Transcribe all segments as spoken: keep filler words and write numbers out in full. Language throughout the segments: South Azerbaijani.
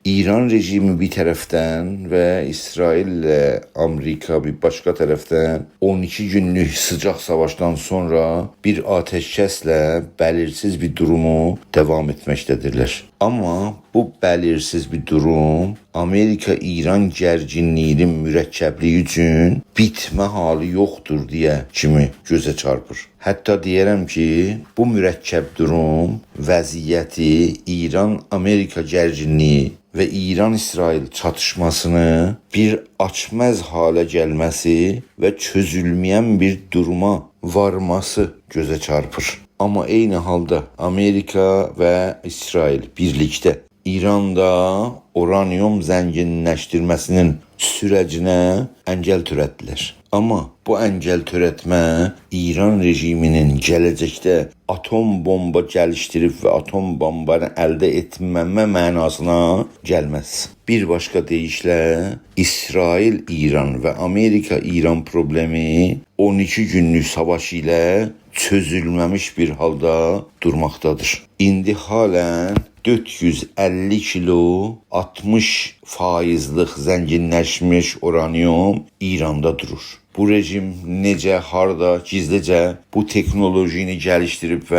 ایران رژیمی بیر طرفدن و اسرائیل‌له آمریکا بیر باشقا طرفدن اون ایکی گونلوک سیجاق ساواشدان سونرا بیر آتشکس‌له بلیرسیز بیر دورومو داوام ائتمکده‌دیرلر. آمما بو بلیرسیز بیر دوروم آمریکا-ایران گرگینلیگی‌نین مرکب‌لیگی اوچون بیتمه حالی یوخدور دئیه کیمی گؤزه چارپیر. حتی دئیه‌رم کی، بو مرکب دوروم وضعیتی ایران-آمریکا گرگینلیگی و ایران-اسرائیل چاتیشماسینی بیر آچماز حاله گلمه‌سی و چؤزولمه‌ین بیر دوروما وارماسی گؤزه چارپیر. آمما عینی حالدا آمریکا و اسرائیل بیرلیکده ایراندا اورانیوم زنگینلشدیرمه‌سی‌نین سوره‌جینه انگل تؤرتدیلر. آمما بو انگل تؤرتمه ایران رژیمی‌نین گله‌جکده آتوم بومبا گلیشدیریب و آتوم بومبانی الده ائتمه‌مه معناسینا گلمز. بیر باشقا دئییشله، اسرائیل-ایران و آمریکا-ایران پروبلئمی اون ایکی گونلوک ساواش ایله چؤزولمه‌میش بیر حالدا دورماقدادیر. ایندی حالن دؤرد یوز اللی کیلو آلتمیش فاییزلیک زنگینلشمیش اورانیوم ایراندا دورور. بو رژیم نئجه، هاردا گیزلیجه بو تکنولوژینی گلیشدیریب و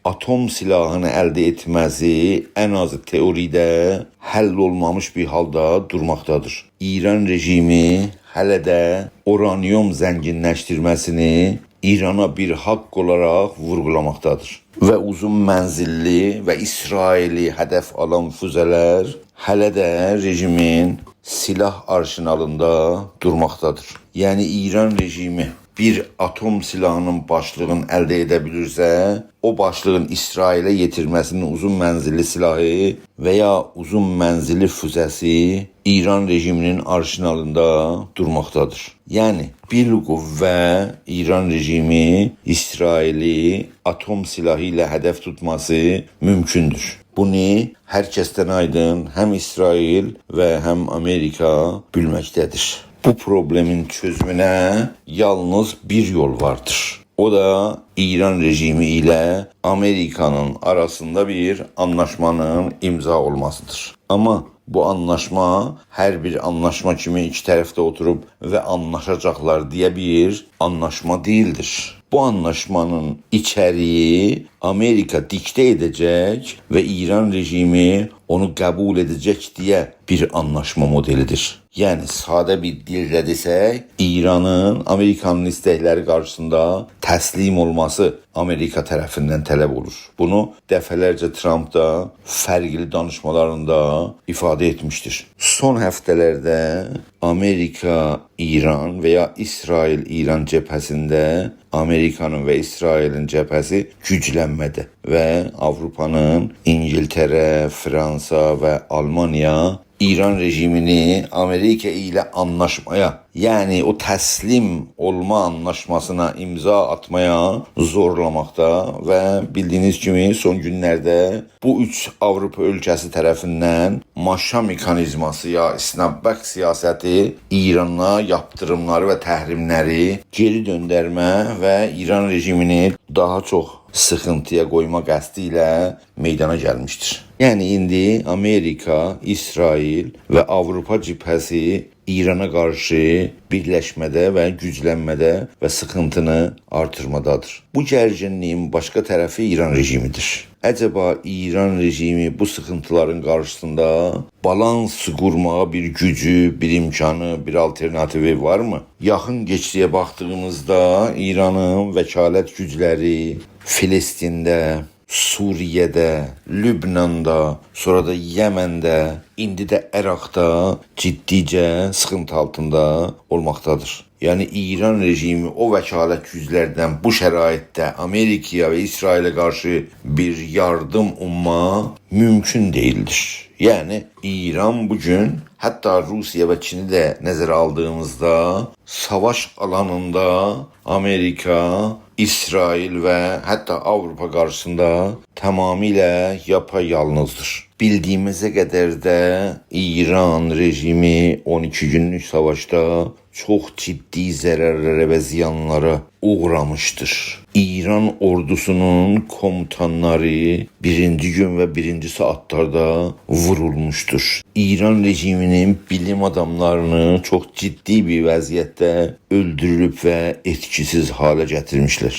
آتوم سیلاحینی الده ائتمه‌سی ان آزی تئوریده حل اولمامیش بیر حالدا دورماقدادیر. ایران رژیمی هله ده اورانیوم زنگینلشدیرمه‌سینی ایرانا بیر حاق اولاراق وورغولاماقدادیر. و اوزون منزیللی و اسرائیلی هدف آلان فوزه‌لر هله ده رژیمین سیلاح آرسنالیندا دورماقدادیر. یعنی ایران رژیمی بیر آتوم سیلاحینین باشلیغینی الده ائده بیلیرسه، او باشلیغین اسرائیله یئتیرمه‌سی‌نین اوزون منزیللی سیلاحی و یا اوزون منزیللی فوزه‌سی ایران رژیمی‌نین آرسنالیندا دورماقدادیر. یعنی، بالقوه ایران رژیمی اسرائیلی آتوم سیلاحی ایله هدف توتماسی مومکوندور. بونو هر کسدن آیدین هم اسرائیل و هم آمریکا بیلمکده‌دیر. بو پروبلئمین چؤزومونه یالنیز بیر یول واردیر. او دا ایران رژیمی ایله آمریکانین آراسیندا بیر آنلاشمانین امضا اولماسیدیر. آمما بو آنلاشما هر بیر آنلاشما کیمی ایکی طرف ده اوتوروب و آنلاشاجاقلار دئیه بیر آنلاشما دئییلدیر. بو آنلاشمانین ایچریگی آمریکا دیکته ائده‌جک و ایران رژیمی اونو قبول ائده‌جک دئیه بیر آنلاشما مودئلیدیر. یعنی، ساده بیر دیلده دئسک، ایرانین آمریکانین ایستکلری قارشیسیندا تسلیم اولماسی آمریکا طرفیندن طلب اولور. بونو دفعه‌لرجه ترامپ دا فرقلی دانیشمالاریندا ایفاده ائتمیشدیر. سون هفته‌لرده آمریکا-ایران و یا اسرائیل-ایران جبهه‌سینده آمریکانین و اسرائیلین جبهه‌سی گوجلنمه‌ده و آوروپانین، اینگیلتره، فرانسا و آلمانیا ایران رژیمینی آمریکا ایله آنلاشمایا، یعنی او تسلیم اولما آنلاشماسینا امضا آتمایا زورلاماقدا و بیلدیگینیز کیمی سون گونلرده بو اوچ آوروپا اؤلکه‌سی طرفیندن ماشا مکانیزماسی یا اسنپ‌بک سیاستی ایرانا یاپتیریملاری و تحریملری گئری دؤندرمه و ایران رژیمینی داها چوخ سیخینتییا قویما قصدی ایله میدانا گلمیشدیر. یعنی ایندی آمریکا، اسرائیل و آوروپا جبهه‌سی ایرانا قارشی بیرلشمه‌ده و گوجلنمه‌ده و سیخینتینی آرتیرمادادیر. بو گرگینلیگین باشقا طرفی ایران رژیمیدیر. عجبا ایران رژیمی بو سیخینتیلارین قارشیسیندا بالانس قورماغا بیر گوجو، بیر امکانی، بیر آلترناتیوی وارمی؟ یاخین کئچمیشه باخدیغیمیزدا ایرانین وکالت گوجلری فلسطینده، سوریه‌ده، لبناندا، سونرا دا یمنده، ایندی ده عراقدا جدیجه سیخینتی آلتیندا اولماقدادیر. یعنی ایران رژیمی او وکالت گوجلردن بو شرایطده آمریکایا و اسرائیله قارشی بیر یاردیم اومما مومکون دئییلدیر. یعنی ایران بو گون، حتی روسیه و چینی ده نظره آلدیغیمیزدا، ساواش آلانیندا آمریکا، اسرائیل و حتی آوروپا قارشیسیندا تمامیله یاپایالنیزدیر. بیلدیییمیزه قدر ده ایران رژیمی اون ایکی گونلوک ساواشدا چوخ جدی ضررلره و زیانلارا اوغرامیشدیر. ایران اوردوسونون کوموتانلاری بیرینجی گون و بیرینجی ساعاتلاردا وورولموشدور. ایران رژیمینین بیلیم آداملارینی چوخ جدی بیر وضعیتده اؤلدوروب و ائتکیسیز حاله گتیرمیشلر.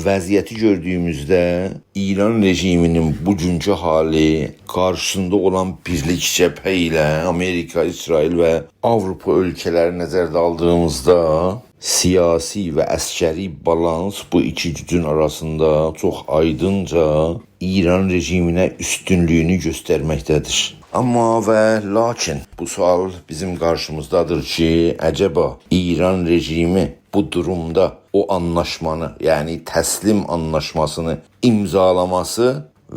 وضعیتی گؤردویوموزده ایران رژیمینین بوگونکو حالی قارشیسیندا اولان بیرلیک جبهه ایله آمریکا، اسرائیل و آوروپا اؤلکه‌لری نظرده آلدیغیمیزدا سیاسی و عسکری بالانس بو ایکی گوجون آراسیندا چوخ آیدینجا ایران رژیمینه اوستونلویونو گؤسترمکده‌دیر. آمما و لاکین بو سؤال بیزیم قارشیمیزدادیر کی، عجبا ایران رژیمی بو دورومدا او آنلاشمانی، یعنی تسلیم آنلاشماسینی امضالاماسی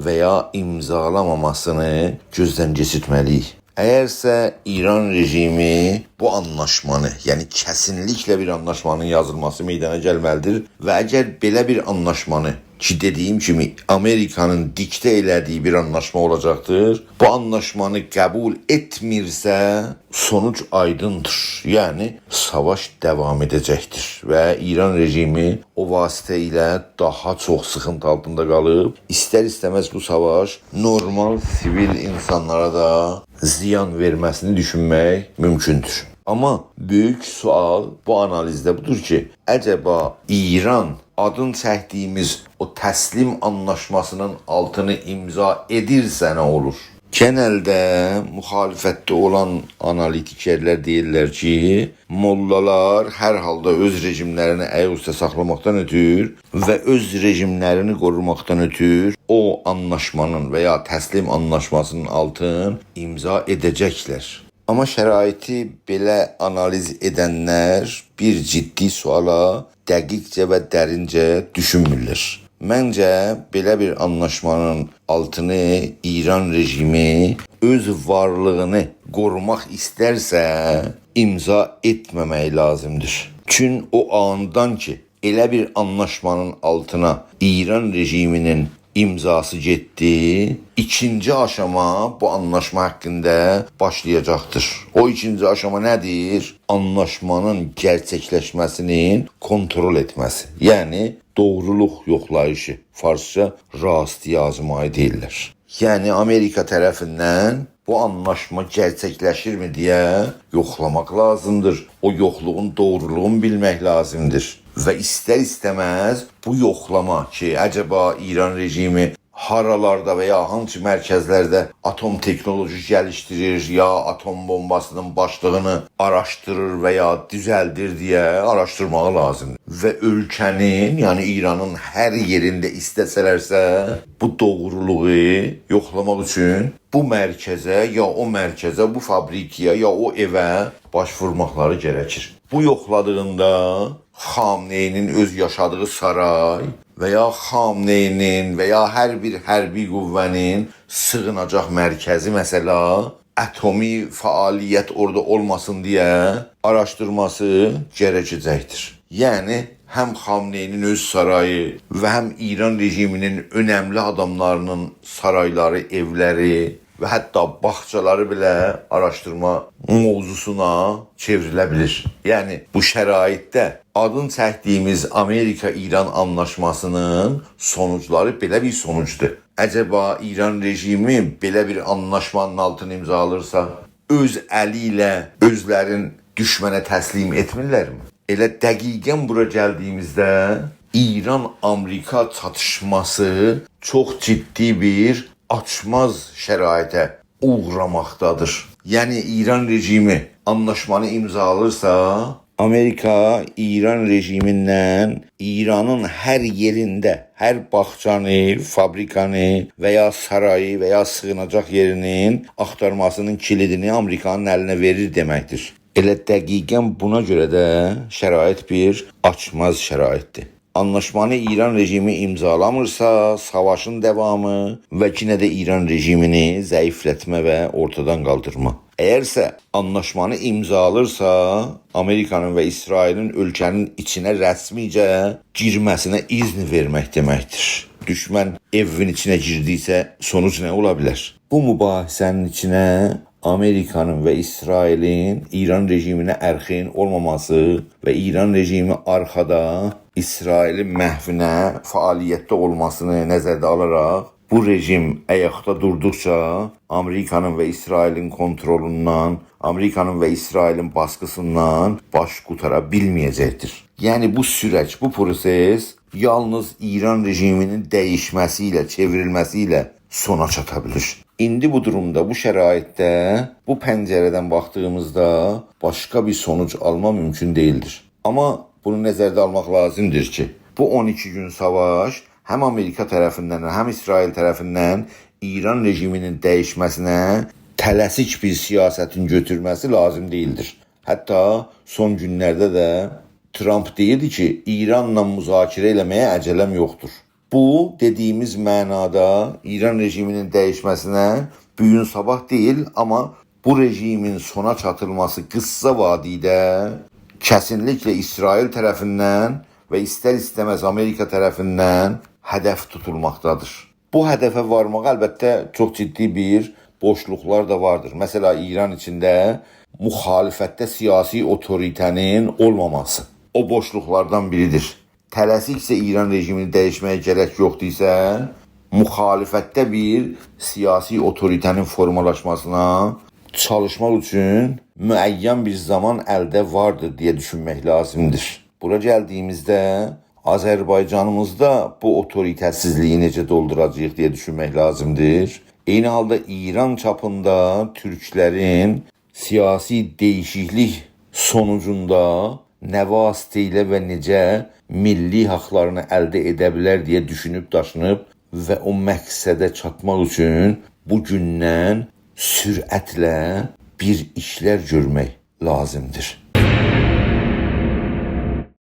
و یا امضالاماماسینی گؤزدن کئچیرتمه‌لی‌ییک. اگرسه ایران رژیمی بو آنلاشمانی، یعنی کسینلیکله بیر آنلاشمانین یازیلماسی میدانا گلمه‌لیدیر و اگر بئله بیر آنلاشمانی، کی دئدیییم کیمی آمریکانین دیکته ائله‌دییی بیر آنلاشما اولاجاقدیر، بو آنلاشمانی قبول ائتمیرسه، سونوج آیدیندیر. یعنی ساواش داوام ائده‌جکدیر و ایران رژیمی او واسطه ایله داها چوخ سیخینتی آلتیندا قالیب، ایستر-ایسته‌مز بو ساواش نورمال سیویل اینسانلارا دا زیان وئرمه‌سینی دوشونمک مومکوندور. آمما بؤیوک سؤال بو آنالیزده بودور کی، عجبا ایران آدین چکدیییمیز او تسلیم آنلاشماسینین آلتینی امضا ائدیرسه نه اولور؟ گئنلده مخالفتده اولان آنالیتیکرلر دئییرلر کی، موللالار هر حالدا اؤز رژیملرینی آیاق اوسته ساخلاماقدان اؤتور و اؤز رژیملرینی قوروماقدان اؤتور او آنلاشمانین و یا تسلیم آنلاشماسینین آلتین امضا ائده‌جکلر. آمما شرایطی بئله آنالیز ائدنلر بیر جدی سؤالا دقیقجه و درینجه دوشونمورلر. منجه، بئله بیر آنلاشمانین آلتینی ایران رژیمی اؤز وارلیغینی قوروماق ایسترسه، امضا ائتمه‌مک لازیمدیر. چون او آندان کی، ائله بیر آنلاشمانین آلتینا ایران رژیمینین امضاسی گئتدی، ایکینجی آشاما بو آنلاشما حاقیندا باشلایاجاقدیر. او ایکینجی آشاما نه‌دیر؟ آنلاشمانین گئرچکلشمه‌سینین کونترول ائتمه‌سی. یعنی دوغرولوق یوخلاییشی، فارسجا راستی‌آزمایی دئییرلر. یعنی آمریکا طرفیندن بو آنلاشما گئرچکلشیرمی دئیه یوخلاماق لازیمدیر. او یوخلوغون دوغرولوغونو بیلمک لازیمدیر. و ایستر-ایسته‌مز بو یوخلاما کی، عجبا ایران رژیمی هارالاردا و یا هانسی مرکزلرده آتوم تکنولوژی گلیشدیریر، یا آتوم بومباسینین باشلیغینی آراشدیریر و یا دوزلدیر دئیه آراشدیرماغی لازیمدیر. و اؤلکه‌نین، یعنی ایرانین هر یئرینده ایسته‌سه‌لرسه، بو دوغرولوغو یوخلاماق اوچون بو مرکزه، یا او مرکزه، بو فابریکایا، یا او ائوه باش وورماقلاری گرکیر. بو یوخلادیغیندا خامنه‌ای‌نین اؤز یاشادیغی سارای و یا خامنه‌ای‌نین و یا هر بیر حربی قوه‌نین سیغیناجاق مرکزی، مثلا، آتومی فعالیت اورادا اولماسین دئیه آراشدیرماسی گرکه‌جکدیر. یعنی، هم خامنه‌ای‌نین اؤز سارایی و هم ایران رژیمینین اؤنملی آداملارینین سارایلاری، ائولری و حتی باغچالاری بئله آراشدیرما موضوعسونا چئوریله بیلیر. یعنی، بو شرایطده آدین چکدیییمیز آمریکا-ایران آنلاشماسینین سونوجلاری بئله بیر سونوجدور. عجبا ایران رژیمی بئله بیر آنلاشمانین آلتینی امضالیرسا، اؤز الی ایله اؤزلرین دوشمنه تسلیم ائتمیرلرمی؟ ائله دقیقا بورا گلدیییمیزده ایران-آمریکا چاتیشماسی چوخ جدی بیر آچماز شرایطه اوغراماقدادیر. یعنی، ایران رژیمی آنلاشمانی امضالیرسا، آمریکا ایران رژیمیندن ایرانین هر یئرینده، هر باغچانی، فابریکانی و یا سارایی و یا سیغیناجاق یئرینین آختارماسینین کلیدینی آمریکانین الینه وئریر دئمکدیر. ائله دقیقا بونا گؤره ده شرایط بیر آچماز شرایطدیر. آنلاشمانی ایران رژیمی امضالامیرسا، ساواشین داوامی و یئنه ده ایران رژیمینی ضعیفلتمه و اورتادان قالدیرما. اگرسه آنلاشمانی امضالیرسا، آمریکانین و اسرائیلین اؤلکه‌نین ایچینه رسمیجه گیرمه‌سینه اذن وئرمک دئمکدیر. دوشمن ائوین ایچینه گیردیکسه، سونوج نه اولا بیلر؟ بو مباحثه‌نین ایچینه آمریکانین و اسرائیلین ایران رژیمینه ارخین اولماماسی و ایران رژیمی آرخادا اسرائیلین محوینه فعالیتده اولماسینی نظرده آلاراق، بو رژیم آیاقدا دوردوقجا آمریکانین و اسرائیلین کونترولوندان، آمریکانین و اسرائیلین باسقیسیندان باش قوتارا بیلمه‌یه‌جکدیر. یعنی بو سورج، بو پروسس یالنیز ایران رژیمینین دییشمه‌سی ایله، چئوریلمه‌سی ایله سونا چاتا بیلیر. ایندی بو دورومدا، بو شرایطده، بو پنجره‌دن باخدیغیمیزدا باشقا بیر سونوج آلما مومکون دئییلدیر. آمما بونو نظرده آلماق لازیمدیر کی، بو اون ایکی گون ساواش هم آمریکا طرفیندن، هم اسرائیل طرفیندن ایران رژیمینین دییشمه‌سینه تله‌سیک بیر سیاستین گؤتورمه‌سی لازیم دئییلدیر. حتی سون گونلرده ده ترامپ دئییردی کی، ایرانلا مذاکره ائله‌مه‌یه عجله‌م یوخدور. بو، دئدیییمیز معنادا ایران رژیمینین دییشمه‌سینه بو گون صاباح دئییل، آمما بو رژیمین سونا چاتیلماسی قیسا وادیده کسینلیکله اسرائیل طرفیندن و ایستر-ایسته‌مز آمریکا طرفیندن هدف توتولماقدادیر. بو هدفه وارماغا البته چوخ جدی بیر بوشلوقلار دا واردیر. مثلا، ایران ایچینده مخالفتده سیاسی اوتوریته‌نین اولماماسی او بوشلوقلاردان بیریدیر. تله‌سیکجه ایران رژیمینی دییشمه‌یه گرک یوخدورسا، مخالفتده بیر سیاسی اوتوریته‌نین فورمالاشماسینا چالیشماق اوچون معین بیر زامان الده واردیر دئیه دوشونمک لازیمدیر. بورا گلدیییمیزده آذربایجانیمیزدا بو اوتوریته‌سیزلیگی نئجه دولدوراجاغیق دئیه دوشونمک لازیمدیر. عینی حالدا ایران چاپیندا تورکلرین سیاسی دییشیکلیک سونوجوندا نه واسطه ایله و نئجه میللی حاقلارینی الده ائده بیلر دئیه دوشونوب داشینیب و او مقصده چاتماق اوچون بو گوندن سرعتله بیر ایشلر گؤرمک لازیمدیر.